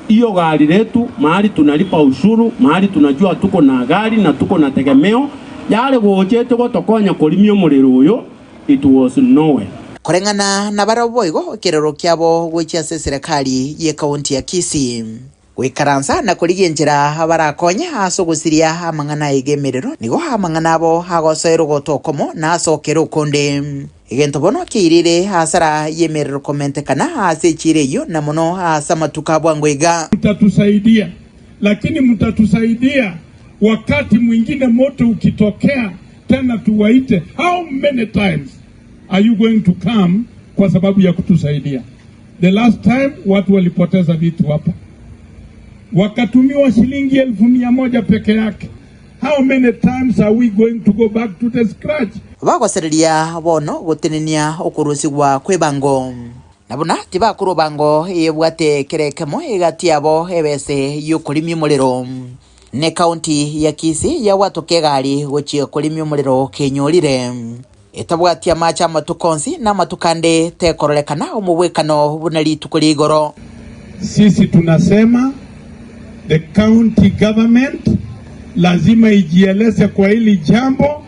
Hiyo gari letu mahali tunalipa ushuru, mahali tunajua tuko na gari na tuko na tegemeo, yare gochete gotokonya korimia omorero oyo, it was nowhere. Koreng'ana nabarabwo boigo ekerero kiabo gochia ase eserekari y'ekaunti ya Kisii goikaransa na korigia enchera barakonye ase ogosiria amang'ana aiga emerero nigo amang'ana abo agosoerwa gotoa okomo na ase okera okonde. Egento bono kiairire asara y'emerero komentekana ase echiiro eyio, na mono ase amatuko a bwango iga. Mtatusaidia, lakini mtatusaidia wakati mwingine moto ukitokea tena tuwaite. How many times are you going to come kwa sababu ya kutusaidia? The last time watu walipoteza vitu hapa, wakatumiwa shilingi 100,000 peke yake. How many times are we going to go back to the scratch? Bagosereria bono gotenenia okorusigwa kw'ebango, na buna tibakorwa bango eyebwate kera ekemo egati yabo ebese y'okorimia omorero. Nekaunti ya Kisii yabwatoka egari gochia korimia omorero kenyorire. Etabwati amache amatuko onsi, na amatuko ande tekororekana omogwekano buna rituko ria igoro. Sisi tunasema the county government lazima ijieleze kwa hili jambo,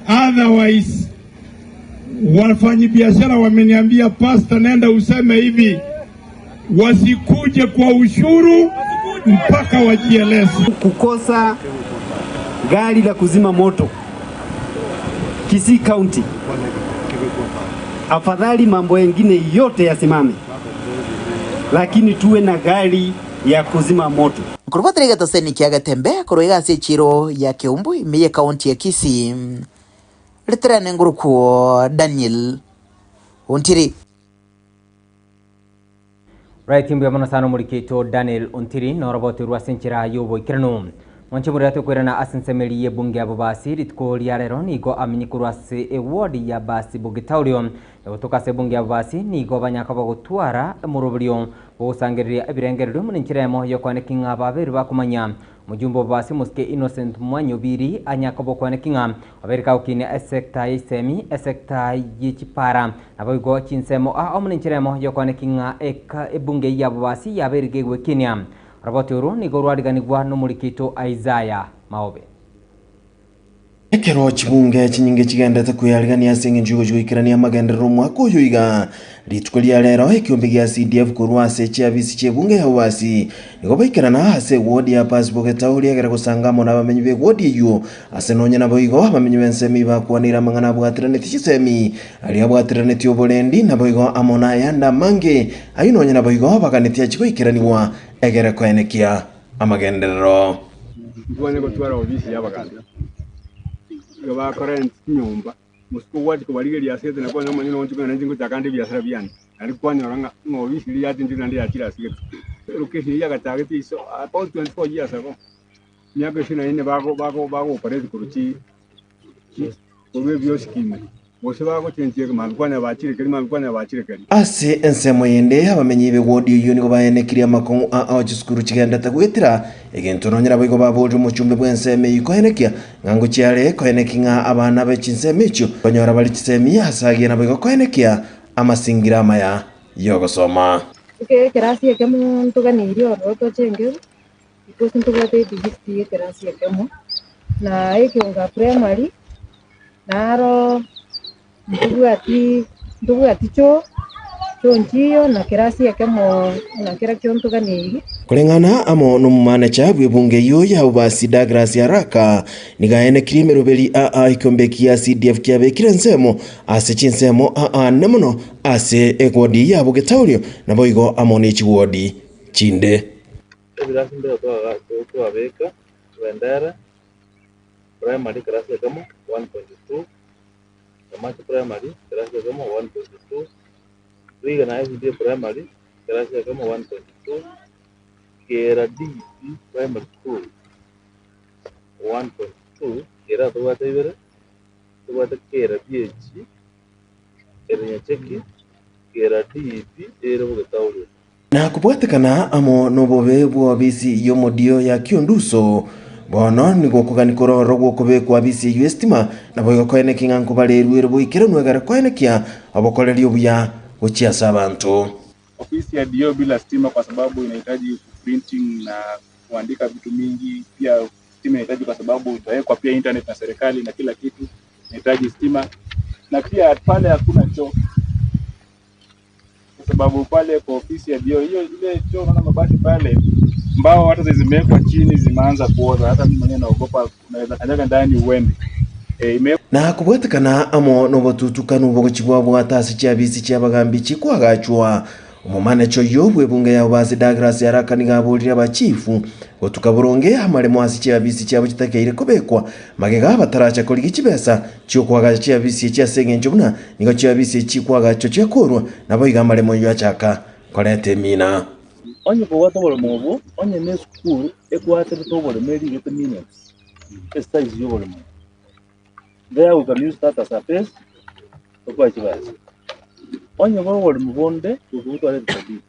otherwise wafanyibiashara wameniambia, pastor, nenda useme hivi, wasikuje kwa ushuru mpaka wajieleze. Kukosa gari la kuzima moto Kisii County, afadhali mambo yengine yote yasimame, lakini tuwe na gari ya kuzima moto. Nkorobwatera egetoseni kia Getembe korwa iga ase echiro ya Keumbu ime y'ekaunti ya Kisii, Riterane ngorokwo Daniel Ontiri. Right, mbuya mono sana omoriki oito Daniel Ontiri noroboterwa ase enchera y'oboikeranu. Mwanche morere tokoirana ase ensemeri y'ebunge ya Bobasi rituko ria rero nigo amenye korwa ase eward ya Basi Bogetaurio. Egotoka ase ebunge ya Bobasi nigo banyaka bagotwara omoroberio bwogosangereria ebirengererio buna enchera emo y'okoaneki ng'a ababeeri bakomanya Omojumbe o Bobasi Omosike Innocent Mwanyobiri anyaka obokwaneki ng'a obeire kagokinia esecta ya isemi, esecta ye chipara naboigo chinsemo aa amo nenchera emo yokwaneki ng'a eka ebunge ya Bobasi yabeire gegwekinia. Oroboti orwo nigo rwariganigwa nomoriki oito Isaiah Maobe. Ekero chibunge chinyinge chigendete kweyarigania ase engencho y'ogochia goikerania amagenderero omwaka oyo iga, rituko ria rero ekiombe gia CDF korwa ase chiabisi chi'ebunge ya Bobasi nigo baikerana ase ewodi ya Pasbo Getauri egere gosanga amo nabamenyi b'ewodi eyio ase nonya naboigo abamenyi b'ensemo ibakwaneire amang'ana abwateranetie chisemi aria abwateranetie oborendi naboigo amo nayande amange ayio nonya naboigo baganetie achie goikeranigwa egere koenekia amagenderero. Ntwane gotwara ofisi y'abagambi, igo bakorent chinyomba, mosike ogwachia kobarigeria ase gete nakwane omonyene oonche kogenda inche ngochaka ande ebiasara biane, naende kwanyora ng'a ng'a ofisi riria yachenchire naende yachire ase gete. Elocation eyio yagachagete iso about 24 years ago, emiaka ishirini na ine bago bago bago operate korwa chi chi korwa ebioski ime. Gose bagochenchia mambia kwanya bachire keria, mambia kwanya bachire keria. Ase ensemo yende, abamenyi b'ewodi eyio nigo baenekirie amakong'u ao chisukuru chigendete goetera egento nonya naboigo baborire omochumbe bw'ensemo eyio koenekia ng'a ngochia are koenekia ng'a abana be chinsemo echio konyora bare chisemi ase agiya naboigo koenekia amasingira amaya y'ogosoma. Ekerasi ekemo ntoganeirie ororo toche engeru, because ntobwate edivisi y'ekerasi ekemo, na ekeonga primary. Naro ntobwati ntobwati choo, choo nchiyo na kerasi ekemo na kera kiontoganeiri. Koreng'ana amo nomomanecha bw'ebunge eyio ya Ubasi Douglas Haraka, nigo aenekirie emeroberi aa ekiombe kia CDF kiabekire ensemo ase chinsemo aa nene mono ase ewodi ya Bogetaurio naboigo amo ne chiwodi chinde. Ebirasi mbire twabeka bendera. Primary ekerasi ekemo 1.2, Nyamache Primary ekerasi ekemo 1.2, Twiga na SDA Primary ekerasi ekemo 1.2, Kera DP Primary School 1.2, Kera tobwate ibere, tobwate Kera BH ere Nyacheki, Kera DP ere Bogetauria. Na kobwatekana amo nobobe bw'obisi y'omodio ya Kionduso, bono nigo okogania kore ororo gw'okobekwa abisi eyio estima, naboigo koenekia ng'a nkobarerwe ere boikeranu egere koenekia obokoreri obuya gochia ase abanto. Ofisi ya DO bila stima kwa sababu inahitaji printing na kuandika vitu mingi. Pia stima inahitaji kwa sababu itawekwa pia internet na serikali na kila kitu inahitaji stima, na pia pale hakuna choo kwa sababu pale kwa ofisi ya DO hiyo ile choo, unaona mabati pale mbao hata zimewekwa chini zimeanza kuoza, hata mimi mwenyewe naogopa, unaweza kanyaga ndani uende. E, ime Na kobwatekana amo nobotutukanu bogochi bwabwata ase chiabisi chi'abagambi chikwagachwa, omomanecha oyio bw'ebunge ya Obasi Douglas Haraka nigo aborire abachifu gotuka boronge amaremo ase chiabisi chiabo chitakeire kobekwa magega bataracha korigia chibesa chi'okoagacha chiabisi echi ase engencho buna nigo chiabisi echi chikwagachwa chiakorwa naboigo amaremo ayio achaka koreta emina. Onye kobwate oboremo obwo, onye ne esukuru ekwaterete oboremo erigete minutes, esize y'oboremo obwo, there we can use that as a base tokoe chibesa. Onye bore oboremo bonde tokobotwara ebitobiti,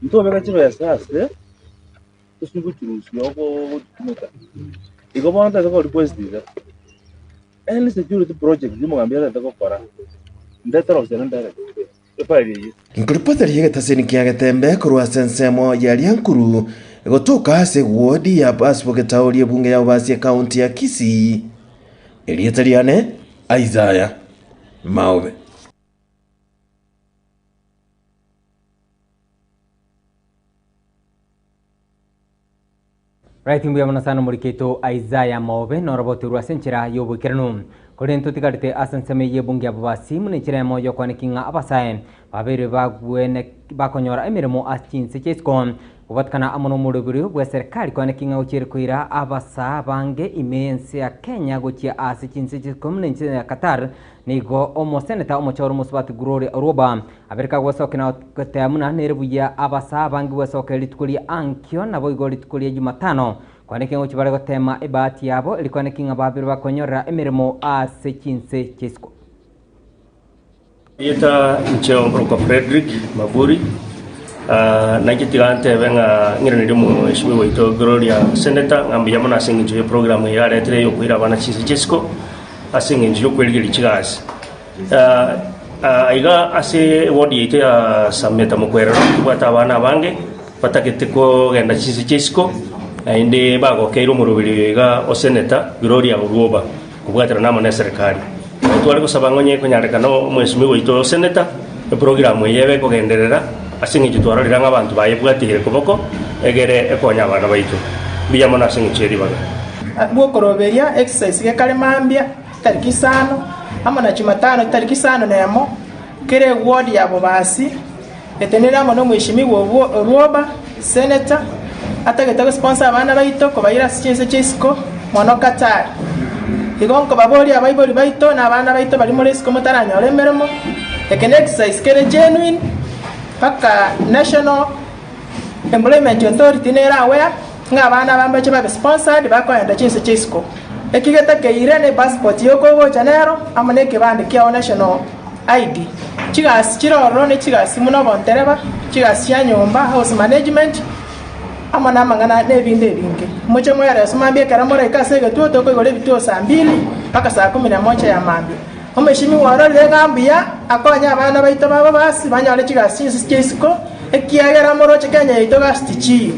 ntobeka chibesa ase tosinye gochirusia ogochitumeka. Igo bono tari ko request iga. Any security project omogambi atagete gokora, ndetera ofisi yane direct, efile eyio. Nkoripoteri egetaseni kia Getembe korwa ase ensemo ya Riankuru egotoka ase ewodi ya Basbo-Getaori ebunge ya Bobasi ekaunti ya Kisii. Erieta riane Isaiah Maobe. Right mbuya mono sana omorikeito Isaiah Maobe noroboterwe ase enchera y'oboikeranu. Korende totigarete ase ensemo eye y'ebunge ya Bobasi buna enchera eyemo y'okwaneki ng'a abasae babeire bagwene bakonyora emeremo ase chinse chia isiko gobatikana amo nomoroberi bw'eserekari kwaneki ng'a gochiere koira abasaa abange ime y'ense ya Kenya gochia ase chinse chia isiko buna ense ya Qatar Nigo omoseneta omochoro omosubati Gloria Orwoba abere kagwesokia na goteba buna nere buya abasaa abange gwesokia rituko ria ankio naboigo rituko ria Jumatano kwaneki ngochia bare gotema ebahati yabo eri kwaneki ng'a babere bakonyorera emeremo ase chinse chiaisiko. Erieta inche nkorokwa Fredrick Maburi, na inche tiga ntebe ng'a ng'iranerie omweshimiwa oito Gloria Senator ng'a mbuya mono ase eng'encho ye program eye aretire ya okoira abana chinse chia isiko. Ase engencho y'okwerigeria chigasi aiga ase eward yaito ya Sameta Mokwerero tobwate abana abange batagete kogenda chinse chia isiko naende bagokeire omoroberi oyo iga o Senator Gloria Orwoba kobwaterana amo na eserekari. Nabo tware gosaba ng'a onye ekonyarekana omwesimiwa oito o Senator eprogram eye ebe ekogenderera ase eng'encho twarorire ng'a abanto bayebwatiire koboko egere ekonye abana baito. Mbuya mono ase eng'encho ye ribaga. Bw'okoroberia exercise gekare mambia chitariki isano, amo na Jumatano chitariki isano nemo, kera eward ya Bobasi etenenire amo nomweshimiwa Orwoba, Senator, atagete gosponsor abana baito kobaira ase chinse chia isiko mono Qatar. Igo nkobaboria abaibori baito na abana baito baria more isiko motaranyora emeremo, eke ne exercise kere genuine mpaka national Employment Authority nere aware ng'a abana aba mbache babe sponsored bakoenda chinse chia isiko. Eki getakeire ne passport yokogocha nero amo ne ekebande kiao national ID. Chigasi chire ororo ne chigasi buna obontereba, chigasi chia nyomba, house management, amo na amang'ana na ebinde ebinge. Moche moereso mambia ekero moraike ase egetuo tokoigora ebituo saa mbili mpaka saa kumi na moja ya mambia. Omweshimiwa ororire ng'a mbuya akonye abana baito babo basi banyore chigasi chinse chia isiko, ekiagera moroche Kenya yaito gasi tichiyo.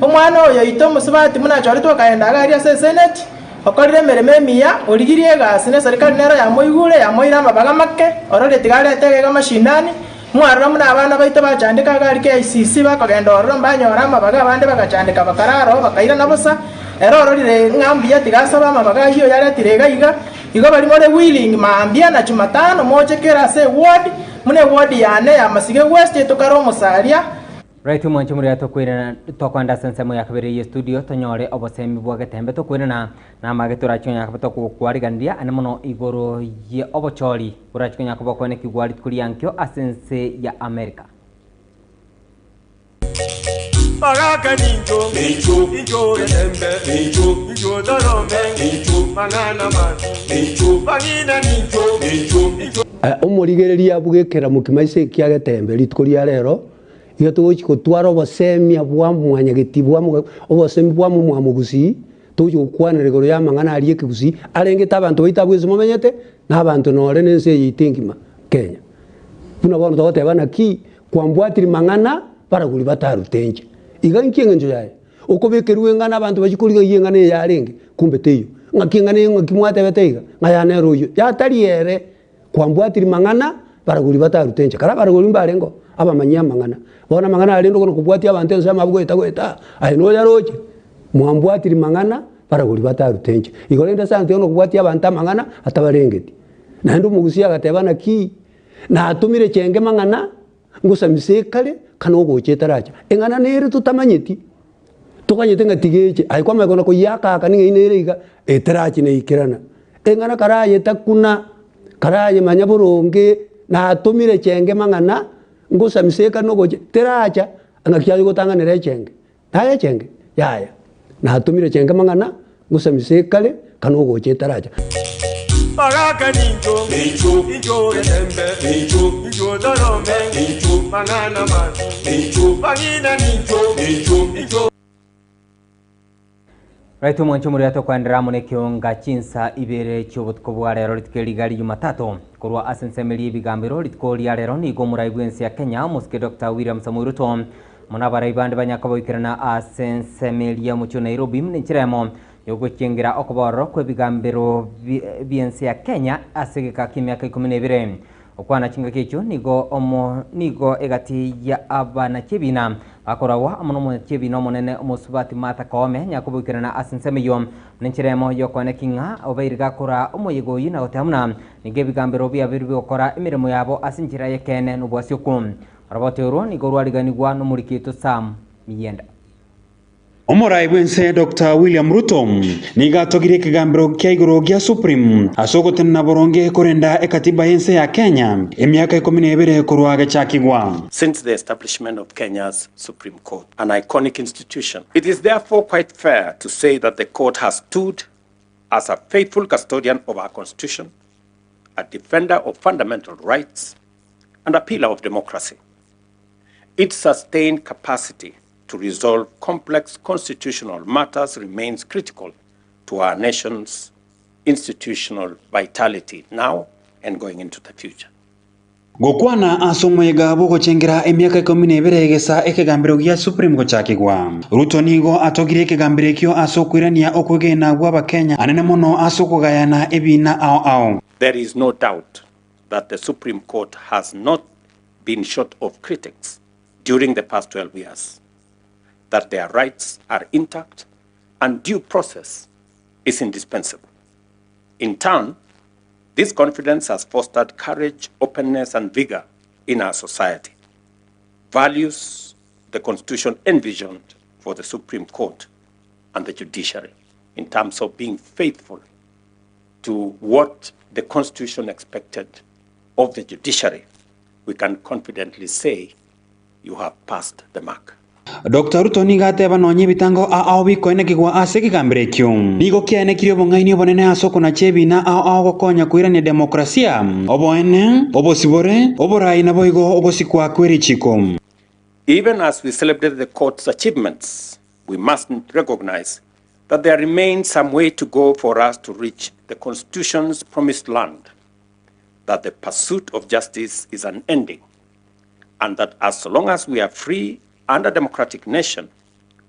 Omwana oyo oito omosubati buna achoretwe akaenda iga aria ase eseneti, okorire emeremo emiya, origirie egasi, na eserikari nero yamoigure, yamoire amabaga make, ororire tiga arete iga iga mashinani, mwarora buna abana baito bachandeka iga aria KICC bakogenda ororo mbanyore amabaga abande bagachandeka bakarara oo bakairana bosa, ere ororire ng'a mbuya tiga asabe amabaga ayio oyaretire iga iga. Igo baria more willing mambia na Jumatano moche kera ase eward, buna eward yane ya Masige West etokare omosaria. Right omwanche moria tokoirana tokoenda ase ensemo ya kabere ye studio tonyore obosemi bwa getembe tokoirana na amage torachi konya koba togokwariganiria ane mono igoro ye obochori borachi konya koba okoenekigwa rituko riankio ase ense ya America. Bagaka nincho, incho getembe, incho torome, mang'ana mabi, bang'ina nincho, incho. Omorigereria bw'ekeramo kimaise ekia getembe rituko ria rero, iga togochia gotwara obosemia bwa mwanyageti bwa obosemi bwa momwamogusii, togochia gokwanera igoro y'amang'ana aria ekegusii arengete abanto baito abwo ense momenyete, na abanto nore na ense eye yaito engima Kenya. Buna bono togoteba naki Kwambwatiri mang'ana baragori batarute inche. Iga inki engencho yaye? Okobekerwa eng'ana abanto bachie korigia eyio eng'ana eye yarenge, kumbe teiyo. Ng'aki eng'ana eye ng'aki mwatebete iga? Ng'a yane ere oyio. Yatari ere. Kwambwatiri mang'ana baragori batarute inche. Kare abaragori mbarengeo, abamanyi amang'ana. Bono amang'ana arende okona kobwatia abanto ense amabe goeta goeta, aye noyaroche? Mwambwatiri mang'ana baragori batarute inche. Igo rende ase anto kobwatia abanto amang'ana atabarengeti. Naende omogusia agateba naki? Natomire chenge mang'ana, ngosamise ekare, kana ogocha etaracha. Eng'ana nere totamanyeti, toganyete ng'a tiga eche, aye kwamanya kona koyiaka aka ning'ai nere iga, etarachi neikerana. Eng'ana karaye takuna, karaye manya boronge, natomire chenge mang'ana, ngosamise ekare na ogocha, teracha, ng'aki aye gotang'anera echenge. Naye echenge? Yaya. Natomire chenge mang'ana, ngosamise ekare, kana ogocha etaracha. Bagaka nincho, incho getembe, incho torome, mang'ana mabi, bang'ina nincho, incho. Right omwancho omoria tokwenderera amo nekionga chinsa ibere chiobotuko bwa rero rituko eri iga Jumatatu. Korwa ase ensemo eria ebigambero rituko ria rero nigo omorai bwense ya Kenya omosike Dr. William Samoei Ruto amo na abarai bande banyakoboikerana ase ensemo eria omochie o Nairobi buna enchera emo yogochengera okoba ororo kw'ebigambero bi'ense ya Kenya ase egeka ki'emiaka ikomi na ebere. Okwana chingaki echio nigo omo nigo egati ya abanachebina bakoragwa amo nomonyachiebina omonene omosubati Martha Koome nyakoboikerana ase ensemo eyio. Nenchera emo y'okoeneki ng'a obeire gakora omoyega oyio na goteba buna nigo ebigambero biabeirwe bigokora emeremo yabo ase enchera y'ekeene na obwasioku. Oroboti orwo nigo rwariganigwa nomoriki oito Sam Miyenda. Omorai bw'ense Doctor William Ruto nigo atogirie ekegambero kia igoro gia Supreme ase ogotenena boronge korenda ekatiba y'ense ya Kenya emiaka ikomi na ebere korwa gechakigwa. Since the establishment of Kenya's Supreme Court, an iconic institution, it is therefore quite fair to say that the court has stood as a faithful custodian of our constitution, a defender of fundamental rights, and a pillar of democracy. Its sustained capacity to resolve complex constitutional matters remains critical to our nation's institutional vitality now and going into the future. Gokwana ase omoyega bw'ogochengera emiaka ikomi na ebere egesa ekegambero gia Supreme gochakigwa, Ruto nigo atogirie ekegambero ekio ase okoirania okwegena gw'Abakenya anene mono ase okogayana ebiina ao ao. There is no doubt that the Supreme Court has not been short of critics during the past 12 years, that their rights are intact and due process is indispensable. In turn, this confidence has fostered courage, openness, and vigor in our society. Values the Constitution envisioned for the Supreme Court and the judiciary in terms of being faithful to what the Constitution expected of the judiciary. We can confidently say you have passed the mark. Doctor Ruto nigo ateba nonya ebitango ao ao bikoenekigwa ase ekegambero ekio, nigo kiaenekirie obong'aini obonene ase okonacha ebiina ao ao gokonya koirania demokrasia, oboene, obosibore, oborai naboigo ogosikwa kw'erichiko. Even as we celebrate the court's achievements, we must recognize that there remains some way to go for us to reach the Constitution's promised land, that the pursuit of justice is unending, and that as long as we are free and a democratic nation,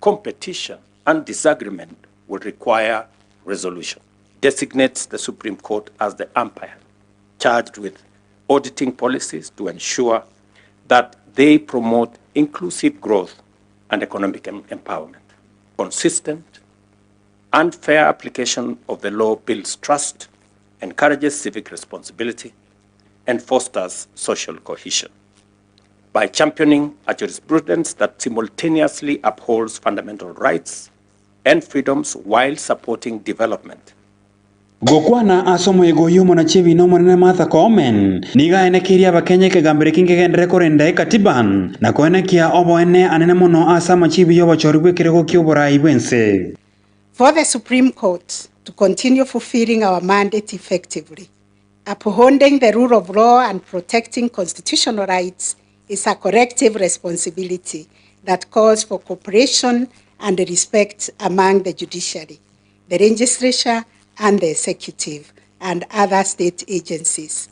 competition and disagreement will require resolution. Designates the Supreme Court as the umpire, charged with auditing policies to ensure that they promote inclusive growth and economic empowerment. Consistent and fair application of the law builds trust, encourages civic responsibility, and fosters social cohesion. By championing a jurisprudence that simultaneously upholds fundamental rights and freedoms while supporting development. Gokwana ase omoyega oyio omonachiebiina omonene Martha Koome nigo aenekeirie Abakenya ekegambero eki nkegenderere korenda ekatiba na koenekia oboene anene mono ase amachibi y'obochori bw'ekerogo ki'oborai bw'ense. For the Supreme Court to continue fulfilling our mandate effectively, upholding the rule of law and protecting constitutional rights is a collective responsibility that calls for cooperation and respect among the judiciary, the legislature and the executive and other state agencies.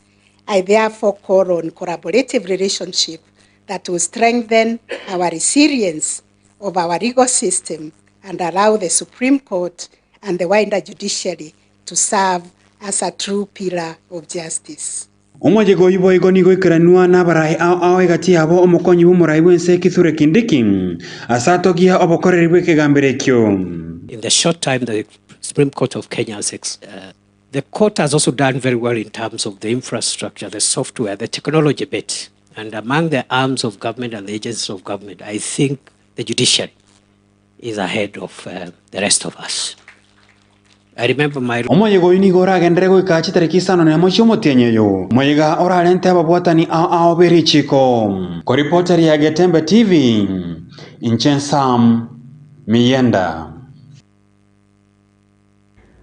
I therefore call on collaborative relationship that will strengthen our resilience of our legal system and allow the Supreme Court and the wider judiciary to serve as a true pillar of justice. Omoyega oyio boigo nigo oikeranwa nabarai ao ao egati yabo omokonyi bw'omorai bw'ense Kithure Kindiki ase atogia obokoreri bw'ekegambero ekio. In the short time the Supreme Court of Kenya has ex uh, the court has also done very well in terms of the infrastructure, the software, the technology bit. And among the arms of government and the agencies of government, I think the judiciary is ahead of uh, the rest of us. I remember my Omoyega oyio nigo oragenderere goika chitariki isano nemo chi'omotienyi oyo, omoyega orarente ababwatani ao ao be richiiko. Koripoteria Getembe TV, inche Sam Miyenda.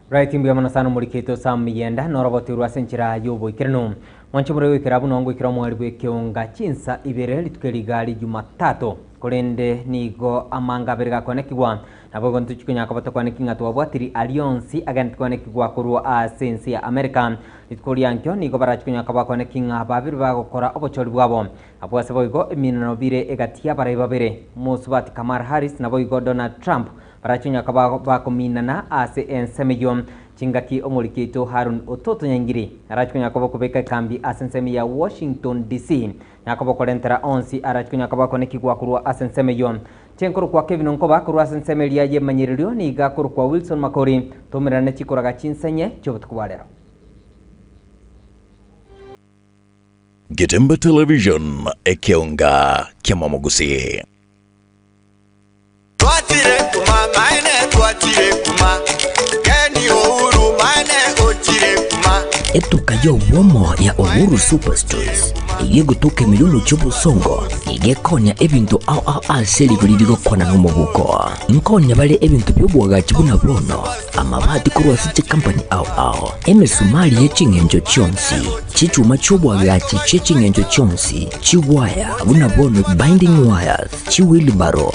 Right mbuya mono sana omoriketo Sam Miyenda noroboterwa ase enchera y'oboikeranu. Mwanche more goikera buna ngoikera omwari bw'ekeonga chinsa ibere rituko eri iga ri Jumatatu. Korende nigo amanga abere gakonekigwa nabo igo ntochikonyaka batokwaneki ng'a twabwatiri alionsi agende kwanekigwa korwa ase ense ya America. Rituko riankio nigo barachikonyaka bakwaneki ng'a babere bagokora obochori bwabo. Abwo ase boigo eminano bire egati y'abarai babere Mosubati Kamala Harris nabo igo Donald Trump barachonyaka bakominana ase ensemo eyio. Chingaki omoriki oito Harun Ototo Nyaingiri arachikonyaka bokobeka ekambi ase ensemo ya Washington DC nakobokorentera onsi arachikonyaka bakonekigwa korwa ase ensemo eyio. Chenkorokwa Kevin Onkoba korwa ase ensemo eria yemanyererio niga korokwa Wilson Makori tomerane chikoraga chinsenye chiobotuko bwa rero. Getembe Television, ekeonga ki'amamogusi. Twachire kuma maene twachire kuma Keni Uhuru maene ochire kuma. Etuka y'obwomo ya Uhuru Superstores eyio egotoka ime y'omochie obosongo nigo ekonya ebinto ao ao ase rigori rigokwana nomobuko. Nkonya bare ebinto bi'oboagachi buna bono, amabati korwa ase chikampani ao ao, emesumari ye ching'encho chionsi, chichuma chi'oboagachi chie ching'encho chionsi, chiwaya buna bono binding wires, chiwheelbarrow.